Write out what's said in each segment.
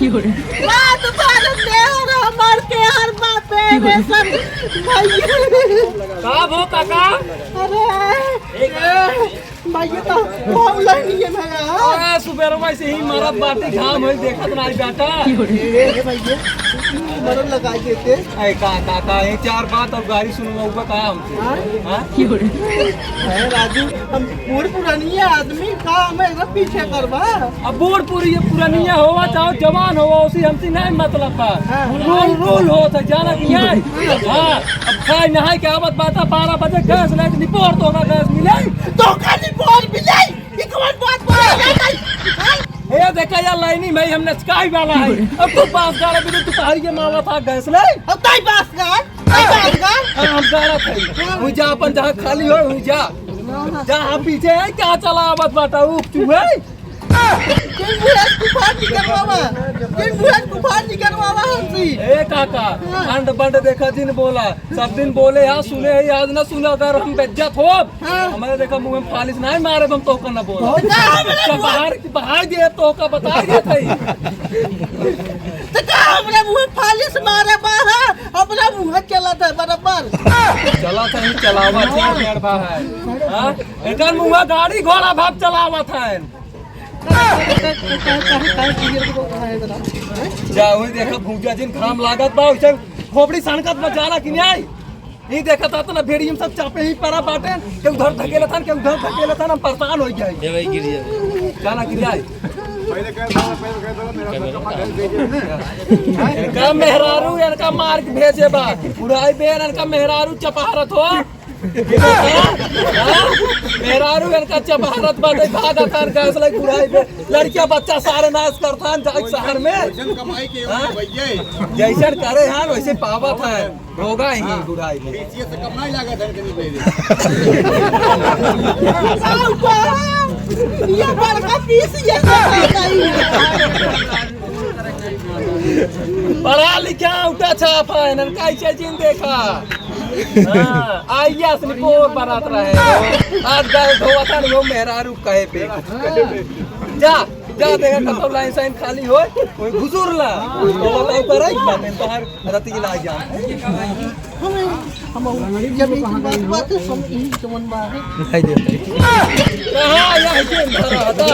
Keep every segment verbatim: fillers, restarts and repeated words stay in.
रात भर देवर हमार के हर बापे रे सब भैया। का भो काका? अरे, भैया तो भौला नहीं है भैया। अरे, सुबेरवा से ही मरत बाटी, घाम होई देखत नाही बेटा। ए, ए भैया, मरद लगाई देते। ए का, का, का, ये चार बात और गाड़ी सुनवाऊबा का हमसे? हाँ? हाँ? अरे राजू, हम बूढ़ पुरानिया आदमी का हमें एकदम पीछे करबा। अब बूढ़ पुरी-, पुरानिया होवा चाहो जवान होवा, उसी हमसे नहीं मतलब बा। हाँ। रूल, रूल होत है, जाना कि नहीं? हाँ, अब खाए नहाए के आवत बाटा, बारह बजे गैस लाइट निपोर तो होगा, गैस मिले? तो का निपोर मिले? ये कौन बात बोले? हाँ? ए, देखा यार, लाइनी में हम नचकाई वाला है। अब तू बांस गाड़े बिना तू पहाड़ी के मावा था गैस ले। अब ताई बांस गाड़, ताई बांस गाड़। हाँ, हम गाड़ा थे। हाँ। वही जा अपन जहाँ खाली हो, वही जा। हाँ, हाँ। जहाँ पीछे है, क्या चला आवत बाटा, उप चू है। जिन बुढ़ा तूफान निकरवावा, जिन बुढ़ा तूफान निकरवावा हमसे। ए काका, हाँ। अंड बंड देखा जिन बोला, सब दिन बोले यहाँ सुने ही, आज ना सुना, अगर हम बेज्जत हो, हाँ। हमारे देखा मुँह में फालिस नहीं मारे, हम तो का ना बोला। तो का हमरे मुँह बाहर, बाहर गए तो का बता गए थे। तो का हमरे मुँह में फालिस मारे बा, हाँ? अपना मुँह चला था बराबर। चला था ही चलावा था, मेर भाई। हाँ? एकर मुँह गाड़ी घोड़ा भाग चलावा था। जा, वही देखा, भूजा जिन घाम लागत बा, वैसे खोपड़ी सनकत बा, जाला कि नहीं? ई देखत हत ना, भेड़ियम सब चापे ही परा बाटे, के उधर धकेलत हन, के उधर धकेलत हन, हम परेशान हो जाए। ए भाई, गिर जाए। गाना गिर जाए। पहले कह दो, पहले कह दो, मेरा सब जमा कर दीजिए ना। इनका मेहरारू, इनका मार के भेजे बा। बुढ़ाई बेन, इनका मेहरारू चपहारत हो। हाँ? मेहरारू इनका चपहारत बाटे, भागत हन, गैस लग बुढ़ाई बे। लड़किया बच्चा सारे नाश करत हन, जाए शहर में। जैसन कमाई के हाँ? भैया। जैसन करे हन, वैसे पावत हन। होगा ही बुढ़ाई में। पीसीए से कम नहीं लागत है, कहीं पे भी। ये बड़का पीसीए से कम नहीं। पढ़ा लिखा उठा छाप है, इनका ऐसे जिन देखा। हाँ, आइए असली पोर बनात रहे। आज गए धोवा था वो मेहरारू कहे पे। जा। जा देखा, कतौ लाइन साइन खाली होय, कोई घुसुर ला। तो बताओ, पर एक बात है, तोहार रति की लाग जा। हम, हम, जब एक बात, बात है, हम ई जवन बा है। दिखाई दे। कहाँ या है के अंधारा हटा?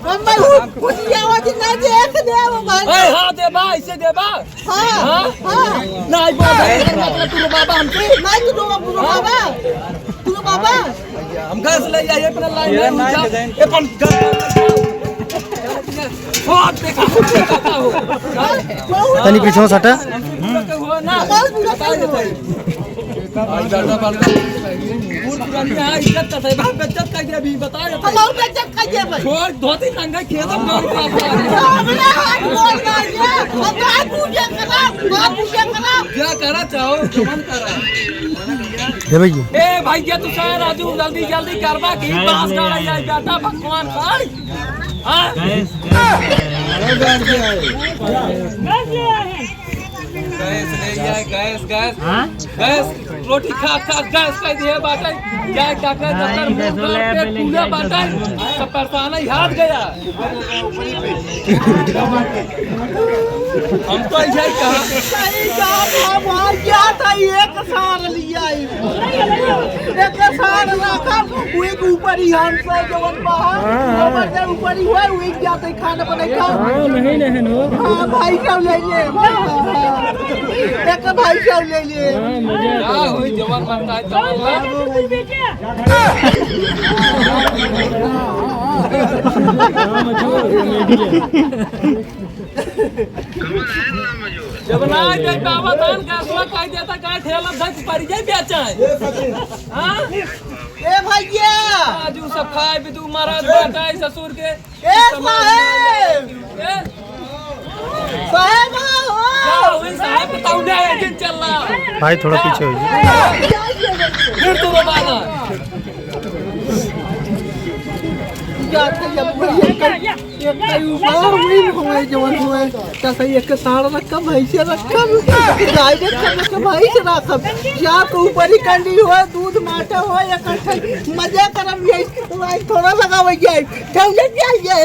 हम भाई, कुछ ये आवाज ना दे, एक दे वो भाई। ए, हाँ, दे बा, इसे दे बा। हाँ, हाँ? हाँ। ना, आई बात है, एकर मतलब तू बाबा हमसे? नहीं, तू बाबा, तू बाबा। तू बाबा। हम गैस ले जाइए, अपना लाइन ये में लाइन जा। दे दें। ए, अपन गैस। ओ, देखा, देखा, का हो? तनी पीछे हो सटा। हम पूरा के हो ना। बता देते हैं। आई दादा बाल का। बूढ़ पुरानी है, इज्जत का है, बाप बेइज्जत कर दिया, अभी बता देते हैं। हम और बेइज्जत छोड़, धोती नंगा खेत में दौड़ के आता है। हमरा हाथ गोड़ ना ये, हम तो आज पूजा करा, हम पूजा करा। क्या करा चाहो, जो मन करा। ए भैया। ए भैया, तू सारा राजू, जल्दी, जल्दी करवा कि बांस गाड़ा या जाता भगवान भाई। हाँ? गैस, गैस। गैस ले आए। गैस ले आए, गैस, गैस। हाँ? गैस, रोटी खा, खा, गैस कह दिए बाटे। क्या, क्या, क्या, नहीं, डॉक्टर मुंह गैस वाले काट के पे पूरा लिया बाटे। गैस। सब परेशान है, हाथ गया। हम तो यही कहा। सही कहा, हम वहाँ गया था, एक सार लिया है। एक सार रखा, वही के ऊपर ही हम सब जवन बाहर, हाँ, हाँ। ऊपर से ऊपर ही हुआ, वही जाते खाना बनाई खाओ। हाँ, नहीं, नहीं, नो। हाँ, भाई साहब ले लिए। एक भाई साहब ले लिए। हाँ, मजा आ गया। का होई, जवन बनता है, तवन ला। जब ना देख पावा धान, गैसवा कह देता, का ठेला धक पड़ जाए, बेचा है। हाँ? ए भैया! राजू सब खाए भी तू महाराज बाटा है ससुर के। ए साहेब! ए? साहेब हो! क्या हुई साहेब? बताओ ना, एक दिन चल रहा। भाई, थोड़ा पीछे हो जाइए। फिर तू बता ना। क्या था ये? एक कई उबा हुई होए, जवन होए, त सही एक साँड़ रखब, भैंसे रखब, गाय रखब, एक भैंस रखब, या तो ऊपरी कंडी होए, दूध माटा होए, एक अच्छा मजा करब, ये भाई थोड़ा लगावे जाए, ठंडे जाए।